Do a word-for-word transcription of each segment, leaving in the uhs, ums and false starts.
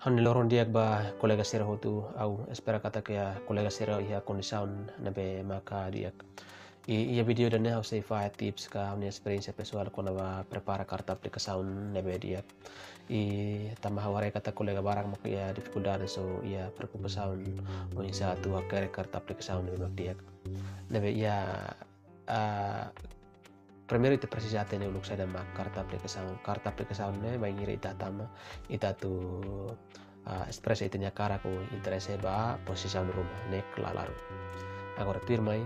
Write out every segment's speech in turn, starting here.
Ha'u-nia loron di'ak ba kolega sira hotu, ha'u espera katak kolega sira iha kondisaun ne'ebé maka di'ak. I, iha vídeo ida-ne'e ha'u sei fahe tips ka ha'u-nia esperiénsia pesoál kona-ba prepara karta aplikasaun ne'ebé di'ak. I tanba ha'u haree katak kolega barak maka iha difikuldade, so iha preokupasaun oinsá atu hakerek karta aplikasaun ne'ebé mak di'ak. Ne'ebé iha, ah, primeiru ita presiza hatene uluk saida mak karta aplikasaun. Karta aplikasaun ne'e bainhira ita tama, ita atu, ah, espresa ita-nia hakarak ou interese ba pozisaun ruma, ne'e klaru. Agora tuirmai,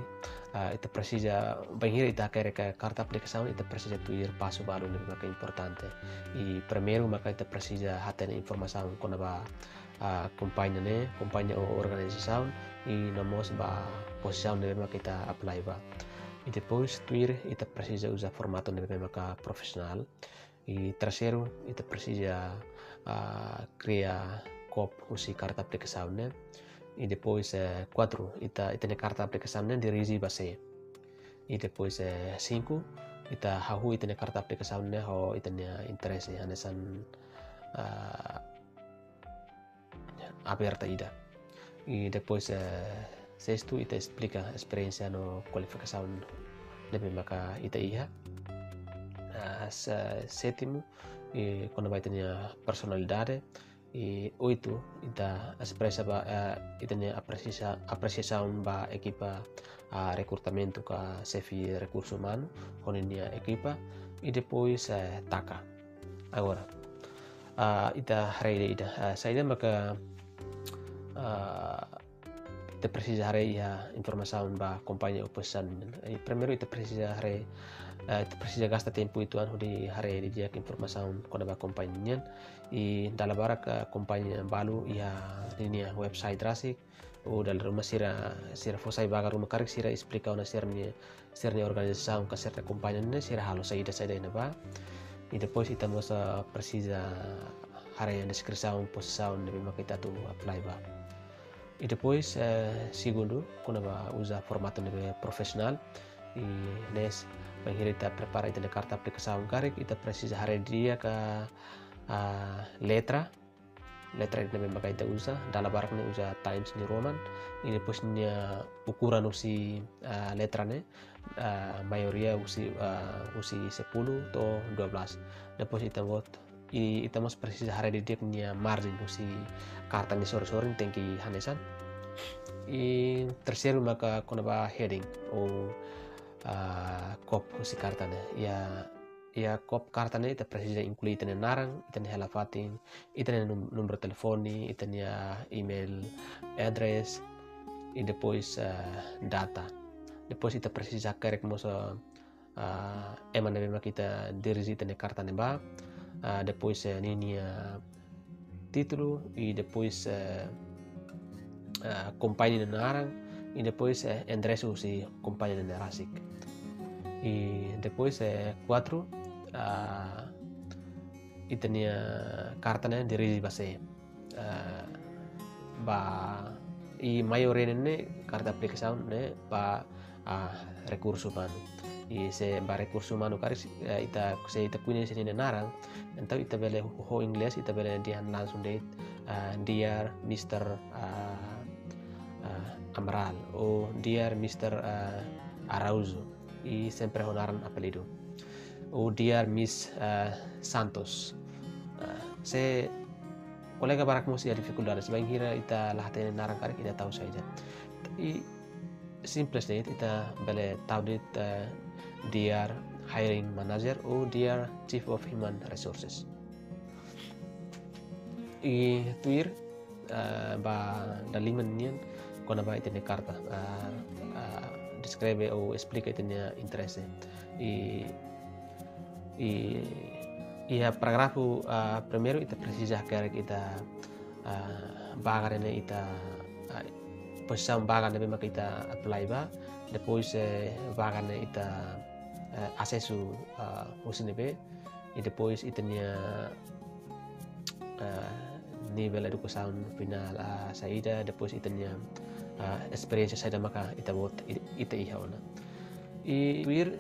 ah, ita presiza, bainhira ita hakerek karta aplikasaun, ita presiza tuir pasu balu ne'ebé maka importante. I primeiru maka ita presiza hatene informasaun kona-ba, ah, kompañia ne'e, kompañia ou organizasaun, i no mós ba pozisaun ne'ebé maka ita apply ba. I depois tuir ita presiza uza formatu ne'ebé maka profisionál. I terseiru, ita presiza, ah, kria kóp husi karta aplikasaun ne'e. I depois, eh, kuatru, ita, ita-nia karta aplikasaun ne'e dirije ba sé. I depois, eh, sinku, ita hahú ita-nia karta aplikasaun ne'e ho ita-nia interese hanesan, ah, aberta ida. I depois, eh, sestu, ita esplika esperiénsia no kualifikasaun ne'ebé maka ita iha. Ah, se-, sétimu, i kona-ba ita-nia personalidade. I oitu, ita espresa ba, eh, ita-nia apresiasa-, apresiasaun ba ekipa, ah, rekrutamentu ka xefe rekursu umanu ho ninia ekipa. I depois, eh, taka. Agora, ah, ita haree ida-ida. Ah, saida maka, ah, ita presiza haree iha informasaun ba kompañia ou pozisaun nian. I primeiru ita presiza haree, eh, ita presiza gasta tempu uitoan hodi haree didi'ak informasaun kona-ba kompañia nian. I dala barak, eh, kompañia balu iha ninia website rasik, ou dala ruma sira, sira fó sai vaga ruma karik sira esplika ona sira-nia, sira-nia organizasaun ka sira-nia kompañia ne'e sira halo saida, saida iha ne'ebá. I depois ita mós, eh, presiza haree deskripsaun pozisaun ne'ebé maka ita atu apply ba. I depois, eh, segundu, kona-ba uza formatu ne'ebé profisionál. I ne'e, bainhira ita prepara ita-nia karta aplikasaun karik, ita presiza haree didi'ak, ah, letra. Letra ne'ebé maka ita uza, dala barak ne'e uza Times New Roman. I depois nia ukuran husi, ah, letra ne'e, ah, maioria husi, ah, husi sepuluh to'o dua belas. Depois ita buat, i ita mós presiza haree didi'ak nia marjen husi karta nia sorin-sorin tenke hanesan. I terseiru maka kona-ba heading ou, ah, kop husi karta ne'e. Iha, iha kop karta ne'e ita presiza inklui ita-nia naran, ita-nia hela fatin, ita-nia num-, númeru telefone, ita-nia email address, i depois, ah, data. Depois ita presiza hakerek mós, ah, ah, ema ne'ebé maka ita dirije ita-nia karta ne'e ba, ah, depois, eh, ninia títulu, i depois, eh, ah, kompañia nia naran, i depois, eh, enderesu husi kompañia ne'e rasik. I depois, eh, kuatru, ah, ita-nia karta ne'e dirije ba sé. Eh, ba, i maioria ne'e karta aplikasaun ne'e ba, ah, rekursu umanu. I se ba rekursu umanu karik, eh, ita, se ita koñese ninia naran, entaun ita bele ho inglés, ita bele dehan langsung de'it, ah, "Dear Mister, ah, ah, Amaral," ou "Dear Mister, ah, Araújo." I sempre ho naran apelidu. Ou "Dear Miss, eh, Santos." Eh, se kolega barak mós iha difikuldade, se bainhira ita la hatene naran karik ita tau saida. I simples de'it, ita bele tau de'it, eh, "Dear Hiring Manager" ou "Dear Chief of Human Resources." I tuir, eh, ba dala lima nian kona-ba ita-nia karta, eh, eh, deskreve ou esplika ita-nia interese. I, i, iha parágrafu, eh, primeiru ita presiza hakerek ita, eh, vaga ne'e ita, eh, pozisaun vaga ne'ebé maka ita apply ba, depois, eh, vaga ne'e ita, eh, asesu, eh, husi ne'ebé, i depois ita-nia, ah, nivel edukasaun finál, ah, saida, depois ita-nia, ah, esperiénsia saida maka ita buat, i-, ita iha ona. I tuir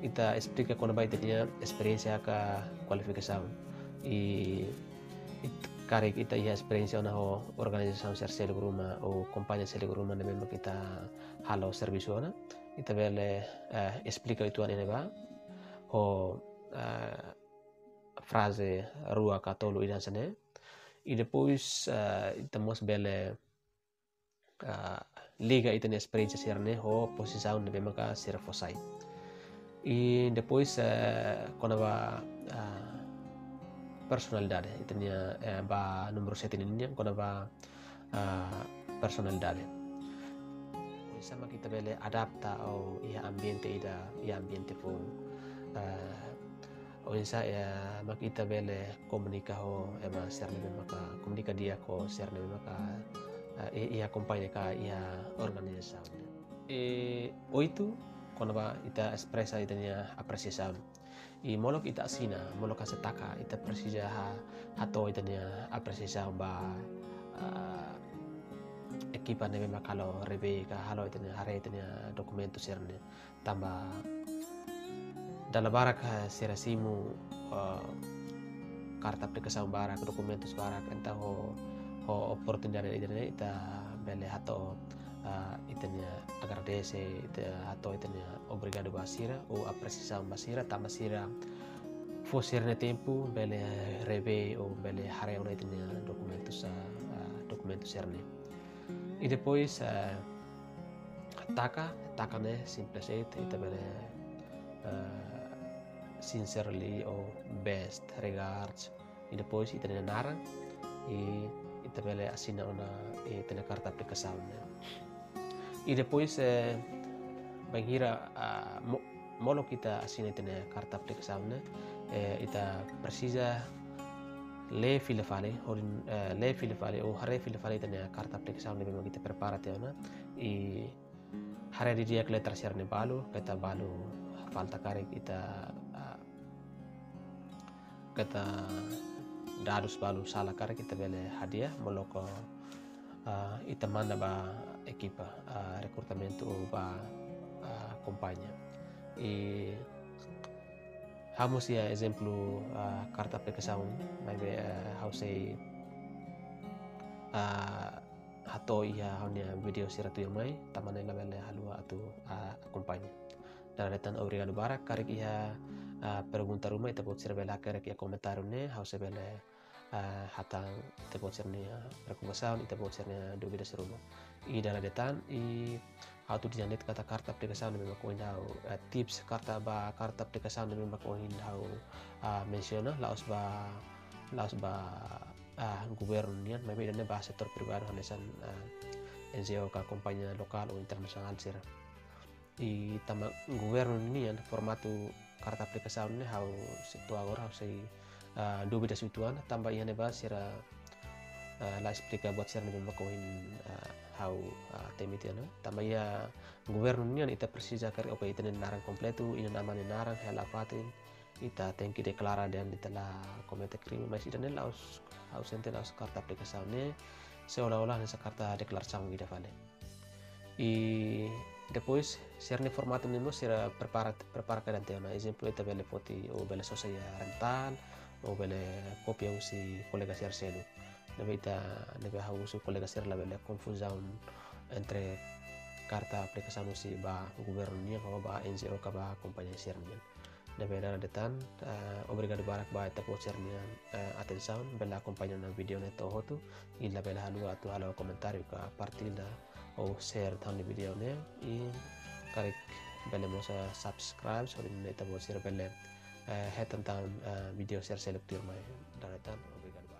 ita esplika kona-ba ita-nia esperiénsia ka kualifikasaun. I, i karik ita iha esperiénsia ona ho organizasaun sira seluk ruma ou kompañia seluk ruma ne'ebé mak ita halo servisu ona, ita bele, eh, esplika uitoan iha ne'ebá ho, eh, fraze rua ka tolu ida hanesan ne'e. I depois, eh, ita mós bele, eh, liga ita-nia esperiénsia sira-ne'e ho pozisaun ne'ebé maka sira fó sai. I depois, eh, kona-ba, eh, personalidade, ita-nia, eh, ba númeru sete ninian, kona-ba, eh, personalidade. Oinsá mak ita bele adapta iha ambiente ida, iha ambiente foun. Eh, oinsá, eh, mak ita bele komunika ho ema sira ne'ebé maka, komunika di'ak ho sira ne'ebé maka, eh, i-, iha kompañia ka iha organizasaun. I oitu, kona-ba ita espresa ita-nia apresiasaun. I molok ita asina, molok hanesan taka, ita presiza ha-, hato'o ita-nia apresiasaun ba, ah, ekipa ne'ebé maka halo revee ka halo ita-nia, haree ita-nia dokumentu sira-ne'e. Tanba dala barak, eh, sira simu, eh, karta aplikasaun barak, dokumentus barak, entaun ho, ho oportunidade ida-ne'e ita bele hato'o, eh, ita-nia agradese, ita hato'o ita-nia obrigadu ba sira, ou apresiasaun ba sira, tanba sira fó sira-nia tempu, bele revee, ou bele haree ona ita-nia dokumentus, eh, eh, dokumentu sira-ne'e. I depois, eh, taka, taka ne'e simples de'it, ita bele, eh, sincerely ou best regards. I depois ita-nia naran, i ita bele asina ona ita-nia karta aplikasaun ne'e. I depois, eh, bainhira, ah, mo-, molok ita asina ita-nia karta aplikasaun ne'e, eh, ita presiza lee fila-fali, hodi, eh, lee fila-fali, ou haree fila-fali ita-nia karta aplikasaun ne'ebé mak ita prepara tiha ona, i haree didi'ak letra sira-ne'e balu, keta balu falta karik ita, ah, keta dadus balu sala karik ita bele hadi'a, molok, ah, ita manda ba ekipa, ah, rekrutamentu ou ba, ah, kompañia. I ha'u mós iha ezemplu, ah, karta aplikasaun, maibé, eh, ha'u sei, ah, hato'o iha ha'u-nia vídeo sira tuirmai, tanba ne'e labele haluha atu, ah, akompaña. Dala ida tan obrigadu barak, karik iha, ah, pergunta ruma ita-boot sira bele hakerek iha komentáriu ne'e, ha'u sei bele, ah, hatán ita-boot sira-nia preokupasaun, ita-boot sira-nia dúvida sira ruma. I dala ida tan, i ha'u atu dehan de'it katak karta aplikasaun ne'ebé mak ohin ha'u, eh, tips karta ba karta aplikasaun ne'ebé mak ohin ha'u, ah, mensiona, la'ós ba, la'ós ba, ah, governu nian, maibé ida-ne'e ba setór privadu hanesan, ah, N G O ka kompañia lokál ou internasionál sira. I tanba governu nian formatu karta aplikasaun ne'e ha'u sei, to'o agora ha'u sei, ah, dúvida uitoan, tanba iha ne'ebá sira, ah, la esplika buat sira ne'ebé mak ohin, ah, ha'u, ah, temi tiha ona. Tanba iha governu nian ita presiza karik, oke, ita-nia naran kompletu, inan-aman nia naran, hela fatin, ita tenke deklara dehan ita la komete krime, mas ida-ne'e la'ós, ha'u sente la'ós karta aplikasaun ne'e, seolah-olah hanesan karta deklarasaun ida fali. I depois, sira-nia formatu ne'e mós sira prepara, prepara kedan tiha ona. Ezemplu, ita bele foti, ou bele sosa iha rental, ou bele kopia husi kolega sira seluk. Ne'ebé ita, ne'ebé ha'u husu kolega sira labele konfuzaun entre karta aplikasaun husi ba governu nian, ka ba N G O, ka ba kompañia sira nian. Ne'ebé dala ida tan, eh, obrigadu barak ba ita-boot sira-nia, eh, atensaun, bele akompaña ona vídeo ne'e to'o hotu, i labele haluha atu halo komentáriu ka partilla ou share tan vídeo ne'e, i karik bele mós, eh, subscribe, hodi nune'e ita-boot sira bele, eh, hetan tan, eh, vídeo sira seluk tuirmai. Dala ida tan, obrigadu.